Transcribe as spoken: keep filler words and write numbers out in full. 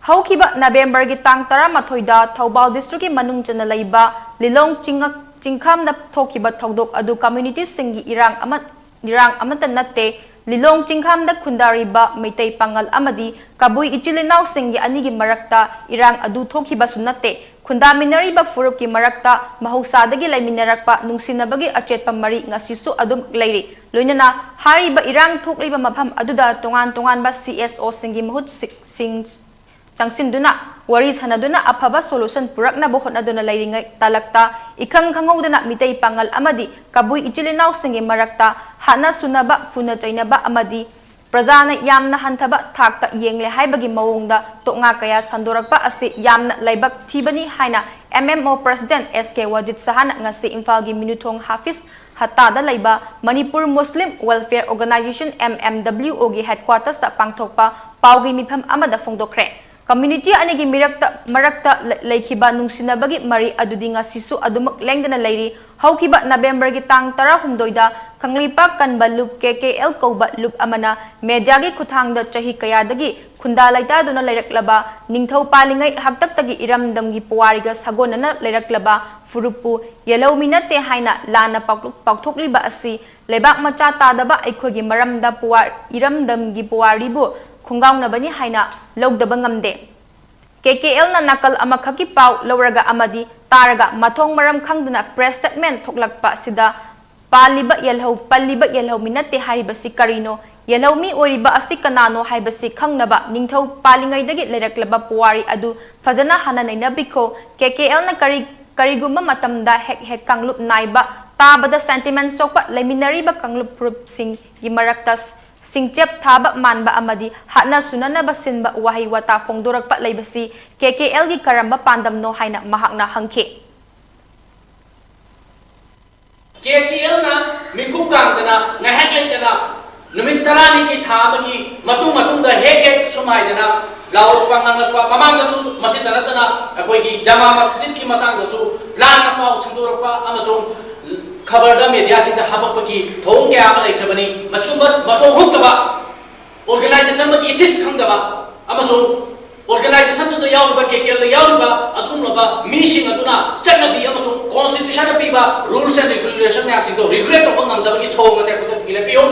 ꯍꯧꯈꯤꯕ ꯅꯕꯦꯝꯕꯔꯒꯤ ꯇꯥꯡ ꯇꯔꯥꯃꯥꯊꯣꯏꯗ ꯊꯧꯕꯥꯜ districtꯀꯤ ꯃꯅꯨꯡ ꯆꯟꯅ ꯂꯩꯕ ꯂꯤꯂꯣꯡ ꯆꯤꯡꯉꯛ-, ꯆꯤꯡꯈꯥꯝꯗ ꯊꯣꯛꯈꯤꯕ ꯊꯧꯗꯣꯛ ꯑꯗꯨ communityꯁꯤꯡꯒꯤ ꯏꯔꯥꯡ ꯑꯃ-, ꯏꯔꯥꯡ ꯑꯃꯠꯇ ꯅꯠꯇꯦ, ꯂꯤꯂꯣꯡ ꯆꯤꯡꯈꯥꯝꯗ ꯈꯨꯟꯗꯥꯔꯤꯕ ꯃꯩꯇꯩ ꯄꯥꯉꯜ ꯑꯃꯗꯤ ꯀꯕꯨꯏ ꯏꯆꯤꯜ ꯏꯅꯥꯎꯁꯤꯡꯒꯤ ꯑꯅꯤꯒꯤ ꯃꯔꯛꯇ ꯏꯔꯥꯡ ꯑꯗꯨ ꯊꯣꯛꯈꯤꯕꯁꯨ ꯅꯠꯇꯦ, ꯈꯨꯟꯗꯥꯃꯤꯟꯅꯔꯤꯕ ꯐꯨꯔꯨꯞꯀꯤ ꯃꯔꯛꯇ ꯃꯍꯧꯁꯥꯗꯒꯤ ꯂꯩꯃꯤꯟꯅꯔꯛꯄ ꯅꯨꯡꯁꯤꯅꯕꯒꯤ ꯑꯆꯦꯠꯄ ꯃꯔꯤ ꯉꯁꯤꯁꯨ ꯑꯗꯨꯝ ꯂꯩꯔꯤ꯫ ꯂꯣꯏꯅꯅ ꯍꯥꯏꯔꯤꯕ ꯏꯔꯥꯡ ꯊꯣꯛꯂꯤꯕ ꯃꯐꯝ ꯑꯗꯨꯗ ꯇꯣꯉꯥꯟ ꯇꯣꯉꯥꯟꯕ CSOꯁꯤꯡꯒꯤ ꯃꯍꯨꯠ ꯁꯤ-, ꯁꯤꯡ-, ꯆꯪꯁꯤꯟꯗꯨꯅ ꯋꯥꯔꯤ ꯁꯥꯟꯅꯗꯨꯅ ꯑꯐꯕ solution ꯄꯨꯔꯛꯅꯕ ꯍꯣꯠꯅꯗꯨꯅ ꯂꯩꯔꯤꯉꯩ ꯇꯥꯂꯛꯇ ꯏꯈꯪ ꯈꯪꯍꯧꯗꯅ ꯃꯤꯇꯩ ꯄꯥꯉꯜ ꯑꯃꯗꯤ ꯀꯕꯨꯏ ꯏꯆꯤꯜ ꯏꯅꯥꯎꯁꯤꯡꯒꯤ ꯃꯔꯛꯇ ꯍꯥꯠꯅ ꯁꯨꯅꯕ, ꯐꯨꯅ ꯆꯩꯅꯕ ꯑꯃꯗꯤ ꯄ꯭ꯔꯖꯥꯅ ꯌꯥꯝꯅ ꯍꯟꯊꯕ ꯊꯥꯛꯇ ꯌꯦꯡꯂꯦ ꯍꯥꯏꯕꯒꯤ ꯃꯑꯣꯡꯗ ꯇꯣꯛꯉꯥ ꯀꯌꯥ ꯁꯟꯗꯣꯔꯛꯄ ꯑꯁꯤ ꯌꯥꯝꯅ ꯂꯥꯏꯕꯛ ꯊꯤꯕꯅꯤ ꯍꯥꯏꯅ MMO President S K ꯋꯥꯖꯤꯗ ꯁꯍꯥꯅ ꯉꯁꯤ ꯏꯝꯐꯥꯜꯒꯤ ꯃꯤꯅꯨꯊꯣꯡ ꯍꯥꯐꯤꯖ ꯍꯠꯇꯥꯗ ꯂꯩꯕ ꯃꯅꯤꯄꯨꯔ ꯃꯨꯁꯂꯤꯝ ꯋꯦꯜꯐꯤꯌꯔ ꯑꯣꯔꯒꯅꯥꯏꯖꯦꯁꯟ, MMWOꯒꯤ headquartersꯇ ꯄꯥꯡꯊꯣꯛꯄ ꯄꯥꯎꯒꯤ ꯃꯤꯐꯝ ꯑꯃꯗ ꯐꯣꯡꯗꯣꯛꯈ꯭ꯔꯦ꯫ Community ꯑꯅꯤꯒꯤ ꯃꯤꯔꯛꯇ, ꯃꯔꯛꯇ ꯂꯩ-, ꯂꯩꯈꯤꯕ ꯅꯨꯡꯁꯤꯅꯕꯒꯤ ꯃꯔꯤ ꯑꯗꯨꯗꯤ ꯉꯁꯤꯁꯨ ꯑꯗꯨꯃꯛ ꯂꯦꯡꯗꯅ ꯂꯩꯔꯤ꯫ ꯍꯧꯈꯤꯕ ꯅꯕꯦꯝꯕꯔꯒꯤ ꯇꯥꯡ ꯇꯔꯥꯍꯨꯝꯗꯣꯏꯗ ꯀꯪꯂꯩꯄꯥꯛ ꯀꯟꯕ ꯂꯨꯞ KKL ꯀꯧꯕ ꯂꯨꯞ ꯑꯃꯅ mediaꯒꯤ ꯈꯨꯠꯊꯥꯡꯗ ꯆꯍꯤ ꯀꯌꯥꯗꯒꯤ ꯈꯨꯟꯗꯥ ꯂꯩꯇꯥꯗꯨꯅ ꯂꯩꯔꯛꯂꯕ ꯅꯤꯡꯊꯧ ꯄꯥꯜꯂꯤꯉꯩ ꯍꯥꯛꯇꯛꯇꯒꯤ ꯏꯔꯝꯗꯝꯒꯤ ꯄꯨꯋꯥꯔꯤꯒ ꯁꯥꯒꯣꯟꯅꯅ ꯂꯩꯔꯛꯂꯕ ꯐꯨꯔꯨꯞꯄꯨ ꯌꯦꯜꯍꯧꯃꯤ ꯅꯠꯇꯦ ꯍꯥꯏꯅ ꯂꯥꯟꯅ ꯄꯥꯎꯊꯣꯛ-, ꯄꯥꯎꯊꯣꯛꯂꯤꯕ ꯑꯁꯤ ꯂꯩꯕꯥꯛ ꯃꯆꯥ ꯇꯥꯗꯕ ꯑꯩꯈꯣꯏꯒꯤ ꯃꯔꯝꯗ ꯄꯨꯋꯥ-, ꯏꯔꯝꯗꯝꯒꯤ ꯄꯨꯋꯥꯔꯤꯕꯨ ꯈꯣꯡꯒꯥꯎꯅꯕꯅꯤ ꯍꯥꯏꯅ ꯂꯧꯗꯕ ꯉꯝꯗꯦ꯫ KKLꯅ ꯅꯥꯀꯜ ꯑꯃꯈꯛꯀꯤ ꯄꯥꯎ ꯂꯧꯔꯒ ꯑꯃꯗꯤ ꯇꯥꯔꯒ ꯃꯊꯣꯡ ꯃꯔꯝ ꯈꯪꯗꯅ press statement ꯊꯣꯛꯂꯛꯄ ꯑꯁꯤꯗ ꯄꯥꯜꯂꯤꯕ ꯌꯦꯜꯍꯧ-, ꯄꯜꯂꯤꯕ ꯌꯦꯜꯍꯧꯃꯤ ꯅꯠꯇꯦ ꯍꯥꯏꯔꯤꯕꯁꯤ ꯀꯔꯤꯅꯣ? ꯌꯦꯜꯍꯧꯃꯤ ꯑꯣꯏꯔꯤꯕ ꯑꯁꯤ ꯀꯅꯥꯅꯣ ꯍꯥꯏꯕꯁꯤ ꯈꯪꯅꯕ ꯅꯤꯡꯊꯧ ꯄꯥꯜꯂꯤꯉꯩꯗꯒꯤ ꯂꯩꯔꯛꯂꯕ ꯄꯨꯋꯥꯔꯤ ꯑꯗꯨ ꯐꯖꯅ ꯍꯥꯟꯅ ꯅꯩꯅꯕꯤꯈꯣ꯫ KKLꯅ ꯀꯔꯤ-, ꯀꯔꯤꯒꯨꯝꯕ ꯃꯇꯝꯗ ꯍꯦꯛ ꯍꯦꯛ ꯀꯥꯡꯂꯨꯞ ꯅꯥꯏꯕ, ꯇꯥꯕꯗ sentiment ꯁꯣꯛꯄ, ꯂꯩꯃꯤꯟꯅꯔꯤꯕ ꯀꯥꯡꯂꯨꯞ ꯐꯨꯔꯨꯞꯁꯤꯡꯒꯤ ꯃꯔꯛꯇ ꯁꯤꯡꯆꯦꯞ ꯊꯥꯕ ꯃꯥꯟꯕ ꯑꯃꯗꯤ ꯍꯥꯠꯅ ꯁꯨꯅꯅꯕ ꯁꯤꯟꯕ ꯋꯥꯍꯩ ꯋꯥꯇꯥ ꯐꯣꯡꯗꯣꯔꯛꯄ ꯂꯩꯕꯁꯤ KKLꯒꯤ ꯀꯔꯝꯕ ꯄꯥꯟꯗꯝꯅꯣ ꯍꯥꯏꯅ ꯃꯍꯥꯛꯅ ꯍꯪꯈꯤ꯫ KKLꯅ ꯃꯤꯀꯨꯞ ꯀꯥꯡꯗꯅ ꯉꯥꯏꯍꯥꯛ ꯂꯩꯇꯅ ꯅꯨꯃꯤꯠ ꯇꯔꯥꯅꯤꯒꯤ ꯊꯥ ꯑꯃꯒꯤ ꯃꯇꯨꯡ ꯃꯇꯨꯡꯗ ꯍꯦꯛ ꯍꯦꯛ ꯁꯨꯝ ꯍꯥꯏꯗꯅ ꯂꯥꯎꯔꯛꯄ ꯉꯥꯡꯂꯛꯄ, ꯃꯃꯥꯡꯗꯁꯨ ꯃꯁꯤꯇ ꯅꯠꯇꯅ ꯑꯩꯈꯣꯏꯒꯤ ꯖꯃꯥ ꯃꯁꯖꯤꯗꯀꯤ ꯃꯇꯥꯡꯗꯁꯨ ꯂꯥꯟꯅ ꯄꯥꯎ ꯁꯟꯗꯣꯔꯛꯄ ꯑꯃꯁꯨꯡ ꯈꯕꯔꯗ, mediaꯁꯤꯡꯗ ꯍꯥꯄꯛꯄꯒꯤ ꯊꯧꯑꯣꯡ ꯀꯌꯥ ꯑꯃ ꯂꯩꯈ꯭ꯔꯕꯅꯤ꯫ ꯃꯁꯤꯒꯨꯝꯕ ꯃꯊꯣꯡ ꯍꯨꯛꯇꯕ, organization ꯑꯃꯒꯤ ethics ꯈꯪꯗꯕ ꯑꯃꯁꯨꯡ ꯑꯣꯔꯒꯅꯥꯏꯖꯦꯁꯟꯗꯨꯗ ꯌꯥꯎꯔꯤꯕ, ꯀꯦ ꯀꯦ ꯑꯦꯜꯗ ꯌꯥꯎꯔꯤꯕ ꯑꯗꯨꯒꯨꯝꯂꯕ ꯃꯤꯁꯤꯡ ꯑꯗꯨꯅ ꯆꯠꯅꯕꯤ ꯑꯃꯁꯨꯡ ꯀꯣꯟꯁꯇꯤꯇ꯭ꯌꯨꯁꯟꯅ ꯄꯤꯕ ꯔꯨꯜꯁ ꯑꯦꯟ ꯔꯤꯒꯨꯂꯦꯁꯟ ꯃꯌꯥꯝꯁꯤꯡꯗꯣ ꯔꯤꯒꯨꯂꯦꯠ ꯇꯧꯕ ꯉꯝꯗꯕꯒꯤ ꯊꯧꯑꯣꯡ ꯑꯁꯦ ꯑꯩꯈꯣꯏꯗ ꯊꯤꯒꯠꯂꯛꯄꯤꯌꯨ꯫